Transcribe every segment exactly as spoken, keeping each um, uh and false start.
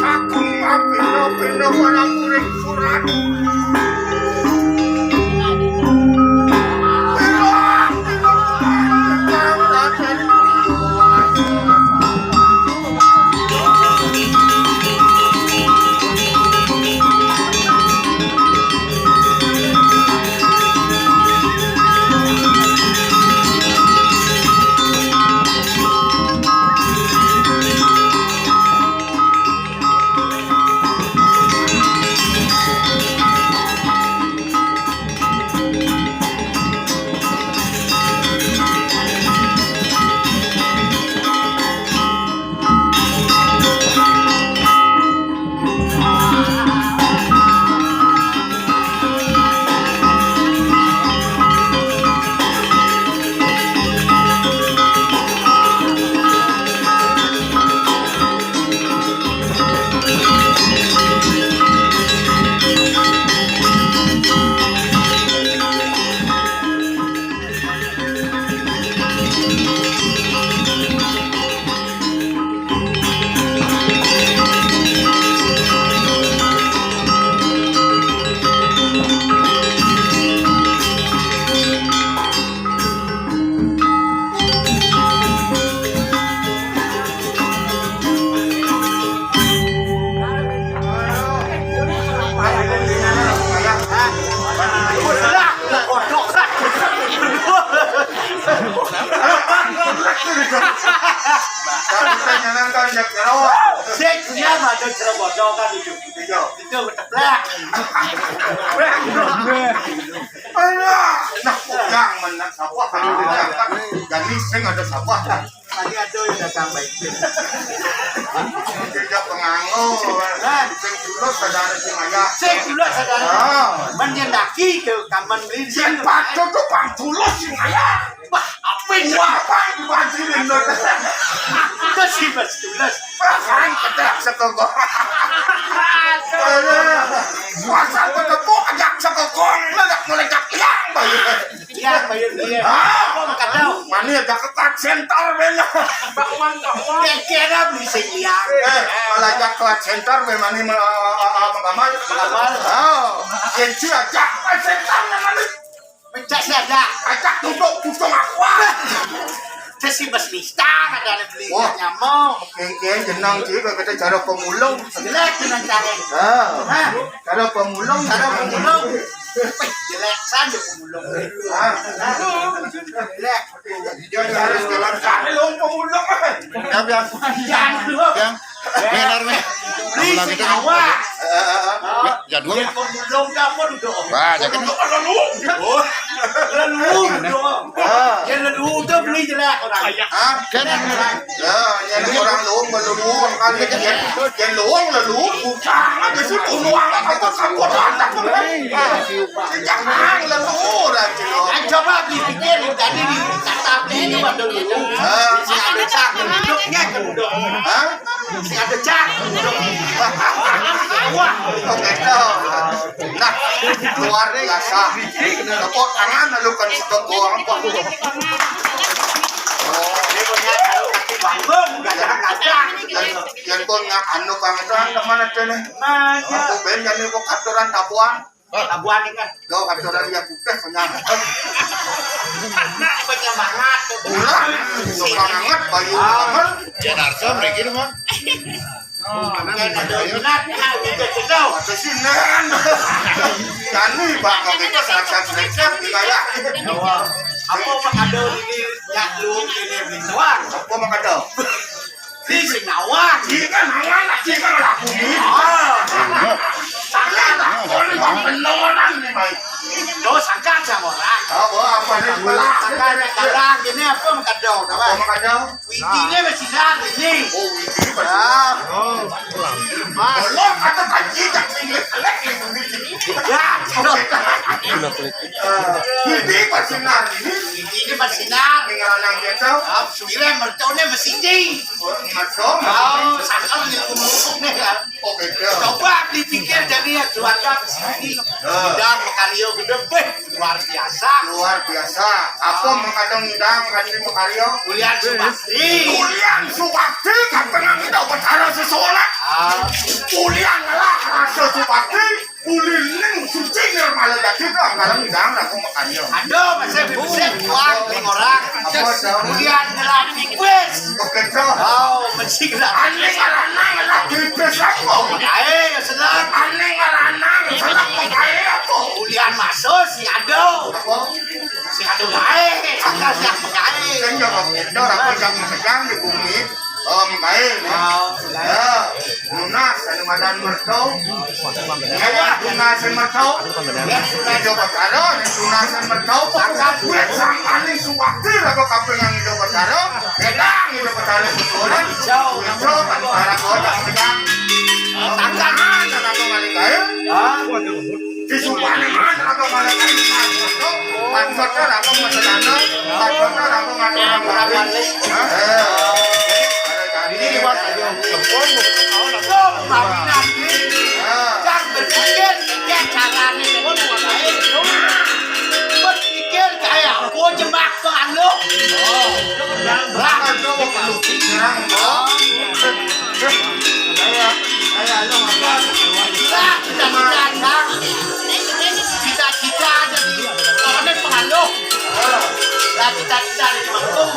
Aku mah pino-pino para murid surat. Sik, dia mah ada cara bodoh kan itu. Itu. Itu keteplak. Alah, nah, yang mana sapa? Jadi sing ada sapa? Tadi ada yang datang baik. Tidak penganggo. Sing tulus sadar sing aya. Sing tulus sadar. Ah. Menjendaki ke kaman beli. Sing patut tuh pang tulus sing aya. Wah, apa ini? Wah, apa ini dibanjirin, Dok? Itu sih, Mas, tulus. Perasaan kedak sekongkol. Aduh. Puasa ketepuk ajak sekongkol, meledak-meledak hilang, Bayu. Iya, Bayu, iya. Ah. Apa makan tau? Mana ada ke call center, Ben? Bakwan, bakwan. Kira-kira beli sing liang. Eh, kalau ada call center, Ben, mana ma-, ma-, ma-, ma-, Makamal. Oh, kunci aja call center, mana? Pencet saja. Ajak duduk, duduk aku, ah. Saya sih Mas Lista, ada yang beli. Wah. Nyamuk. Oke, oke, jenang sih, kalau kita cara pemulung. Jelek dengan cara. Ah. Hah? Cara pemulung. Cara pemulung. Wih, jelek saja pemulung. Ah. Jelek. Dia harus dalam sana, lo pemulung. Ya, biar. Yang. Yang. Benar, men. Beli sing awak. Eh, eh, eh. Ya, dua. Dia pemulung kamu duduk. Wah, jangan. Duduk kalau lu. Oh. Lalu duduk. Ah. Dia lalu udah beli jelek orang. Hah? Kan. Ya, yang orang lu, belum kan dia, dia lu, lalu. Jangan di situ nuang apa kampur anak tuh. Jangan lalu orang. Ah, coba dipikir tadi di kata ini waktu dulu. Ah. Si ada cak duduknya kan duduk. Hah? Si ada cak duduk. Wah. Oke, tuh. Nah, luar biasa. Tepuk tangan lalu kan seketul apa? Oh, ini punya kaki bangun, gak ada ngajak. Yang pun nggak anu banget, teman-teman, ada nih. Aku ben kan ini kok aturan tabuan. Tabuan ini kan. Yo, aturan ya putih, benar. Banyak banget. Ulah, suka banget, bayu banget. Janarsa, mereka mah. Oh, kan ada minat, ya, gitu, gitu. Ada sih, Nen. Kami, Pak, kalau kita salah satu selektif, wilayah. Apa, Pak, ada ini, ya, lu ini, Rintuan? Apa, Mak, ada? Ini si Nawan. Ini kan Nawan, ini kan lagu ini. Ah. Salah, lah. Oh, ini Bang Benonan, ini, Mai. Tuh, sangka sama orang. Apa, apa, ini? Sangka, ini, apa, Mak, ada? Apa, Mak, ada? Widi ini masih sinar ini. Oh, Widi masih sinar. Ah. Oh, Mas. Belum, kata tadi, tak sini, selek ini, Widi. Ya, betul. Eh, Widi masih sinar ini. Widi ini masih sinar. Tinggal anak dia tahu. Ah, suwire mercone masih tinggi. Oh, mercone. Ah, sakal di umur ini kan. Oh, beda. Coba dipikir jadi ya, juara di sini. Nah. Bidang karyo gede, beh, luar biasa. Luar biasa. Apa mengandung ngidang kanthi makarya? Ulian Subakti. Ulian Subakti kan pernah kita upacara sesolat. Ah. Ulian ngelah rasa subakti, uli ning suci nirmala dadi, to, bareng ndang aku makarya. Aduh, masih bisa kuat ning orang. Apa, to? Ulian ngelah pipis. Oke, to. Oh, mesti ngelah. Ane ngelah nang ngelah pipis apa? Ae, seneng. Ane ngelah nang, seneng apa? Ulian masuk si aduh. Apa? Si aduh ae, angkat si aduh ae. Kan yo, to, ora apa jam megang di bumi. Om kae, nih. Oh, ya. Lunas, anu madan merto. Ya, lunas merto. Ijo Betara, nih lunas merto. Angkat duit sangkane suwakti, apa kabeh yang Ijo Betara. Gedang Ijo Betara susulan. Jauh. Ijo kan para kota sedang. Tanggahan, apa kali kae? Hah? Disumpah ning mana, apa malah kan? Maksudnya apa maksudnya? Maksudnya apa maksudnya? Hah? Eh. Ini liwat aja. Yang berpikir, pikir caranya. Berpikir kayak aku jemak tuh anu. Lah, itu perlu pikiran, bro. Lah, cita-cita, cita-cita ada di, pokoknya pengaruh. Lah, cita-cita ada di Bangkong.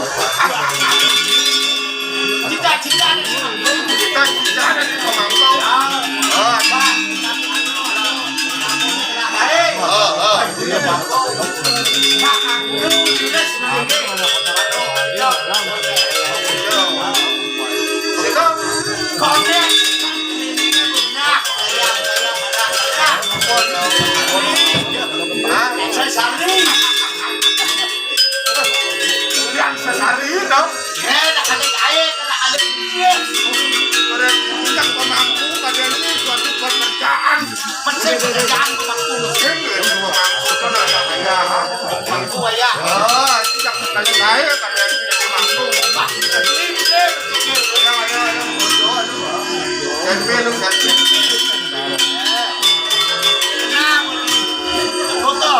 Cita-cita ada di Bangkong. Cita-cita ada di Bangkong. Ah. Oh, apa? Oh, oh. Iya, Pak. Hah? Sesari. Yang sesari itu. Eh, nak ada kaya, nak ada duit. Orang punya pemangku, pada ini suatu pekerjaan. Mesin pekerjaan pemangku. Mesin, ya, pemangku, kan ada kaya. Pemangku, ya. Oh, itu yang ada kaya, pada ini pemangku. Wah, ini, ini, ini. Ya, ya, ya, bodoh, aduh. Selfie lu, selfie. Nah, foto.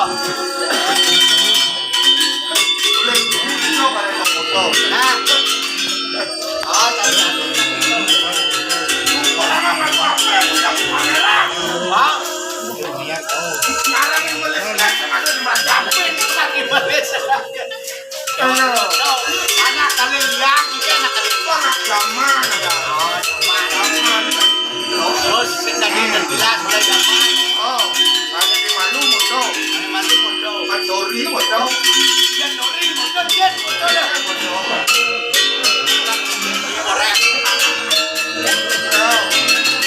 Anak kalian lihat, ini anak kalian. Anak zaman, ada. Oh, zaman. Zaman. Terus, sing tadi udah jelas, udah zaman. Oh, ada di malu, moto. Ada di malu, moto. Mas Dori, moto. Ya, Dori, moto, dia, moto, ya. Korek.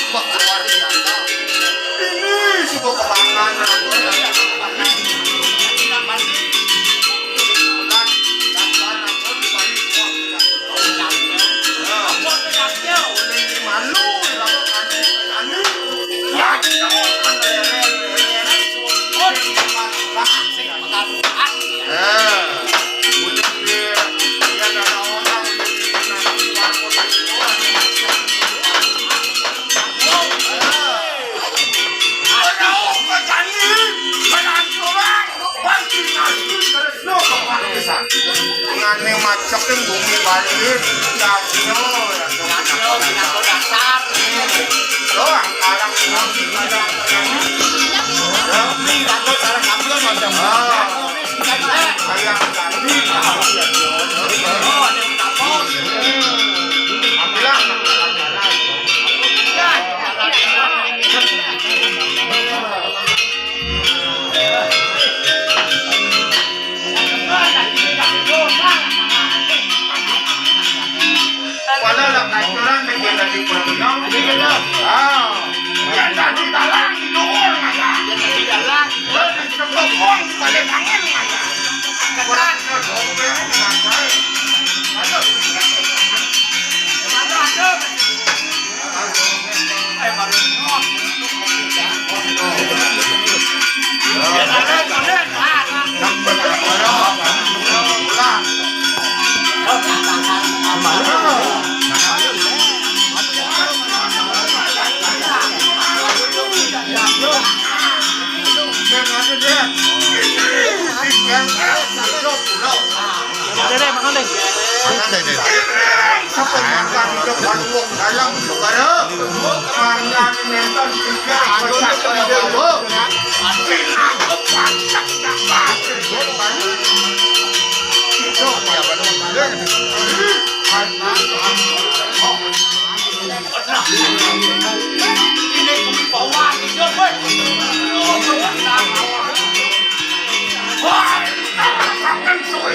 Wah, luar biasa. Ini sebuah kebanggaan. Ngene macet ning bumi Bali, ya, yo, ya, yo. Yo, angkaran bumi Bali. Ya, ini aku cara kampung macam. Ah. Kayak tadi. Oh, ada yang kapal. Ambillah. Wala nak kancuran bikin lagi pulang. Ah. Ya, tadi dalam, tidur, maka. Ya, tadi dalam. Wala nak kebong, balik angin, maka. Kurang, kurang, kurang, kurang. Aduh. Aduh, aduh. Dede, makan deh. Makan deh, deh. Siapa yang makan itu? Wong dalam negara. Mangane nenten tiga. Aduh, aduh, aduh. Ini kewibawaan itu, weh. Wah, ini kan rasakan suwe.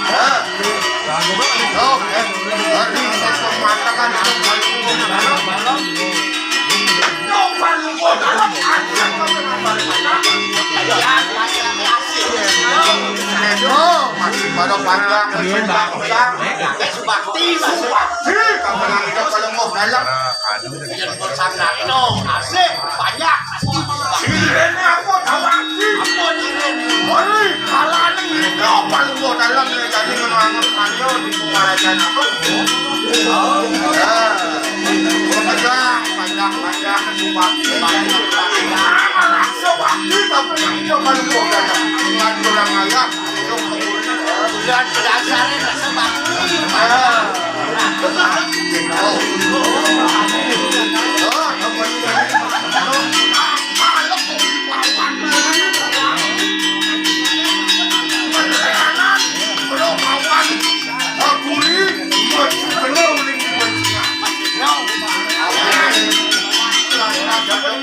Hah? Yo, eh, hari ini saya mengatakan, oh, masih pada panjang, masih panjang. Subakti, Subakti, kamu yang hidup kalau mau dalam. Yang bersangka itu asik, banyak, pasti. Sirene apa tawasi? Apa sirene? Oi, kalane ngene apa lu dalam ngene ngene ayo di pengajian apa? Oh, ya. Panjang, panjang, panjang, Subakti, panjang, panjang. Malah Subakti, tapi yang coba lu dalam. Ngantulang ayah.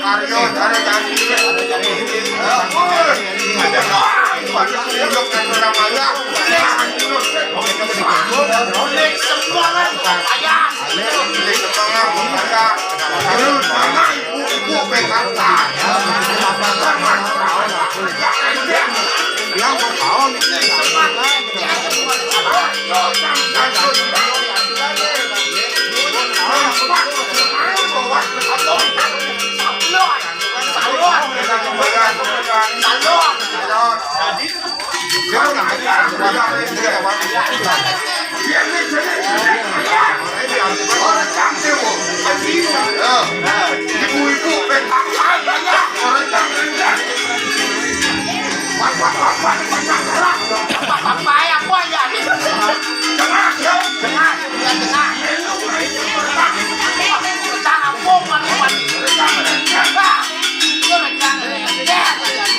Karyo, karyo, karyo. Ibu-ibu, orang. Apa ya nih? Dengar, ya, dengar. Ya, dengar. Rencana apa, Pak? Pak, itu rencana. Ya, rencana.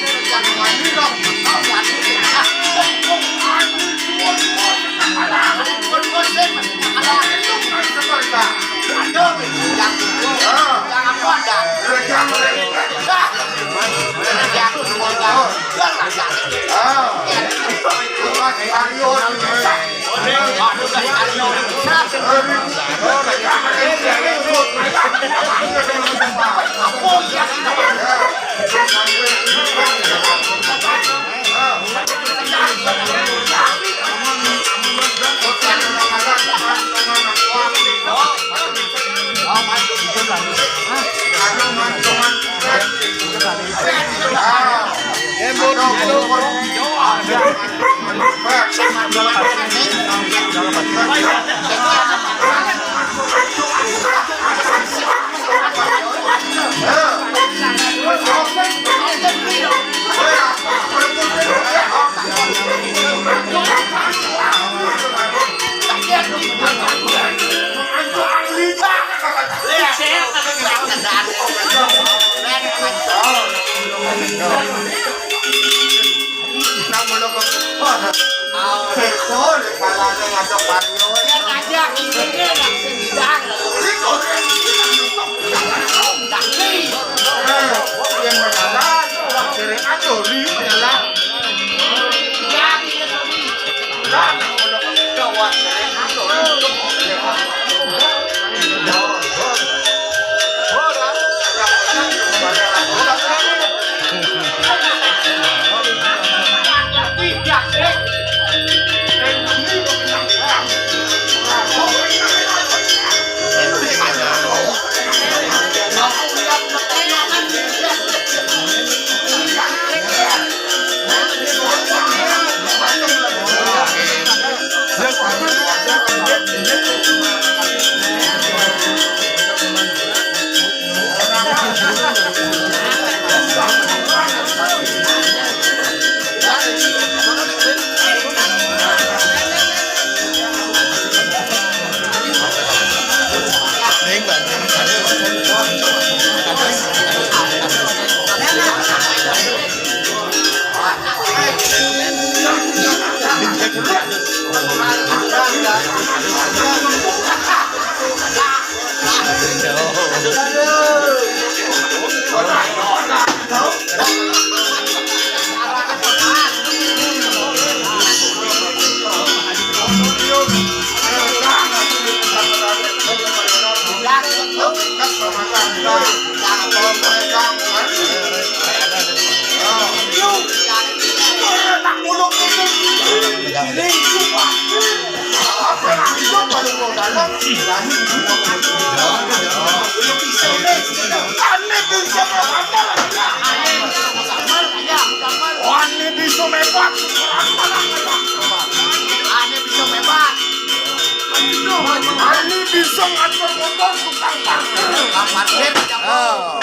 Ane bisa ngatur motor tukang parkir. Tukang parkir, ya. Oh.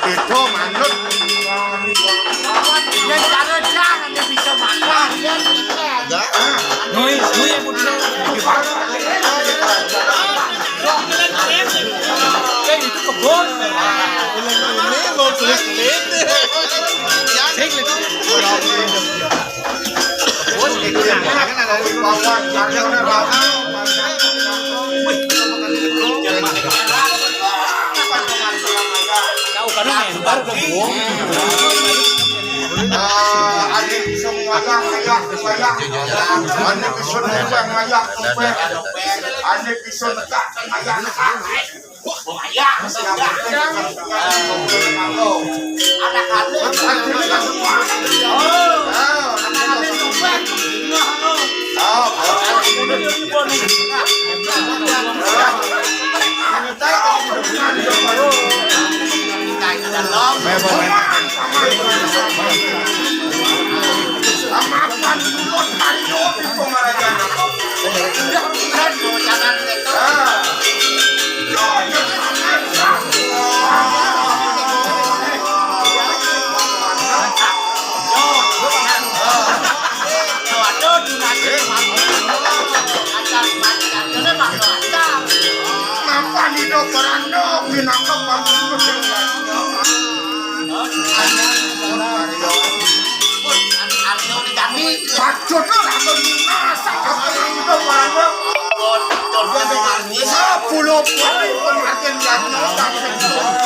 Itu manut. Yang cara jangan dia bisa makan. Enggak. Nui, nui yang punya. Eh, itu kebun. Ini mau kulit-kulit. Sing, itu. Ane bisa ngayah, ngayah. Ane bisa ngayah, ngayah. Ane bisa ngayah, ngayah. Wah, bahaya. Anak-anak. Napa nido perando pinaka pangkut yang Pacut lamun masak apa yang itu, Pak? Sepuluh kali pengertian jatuh.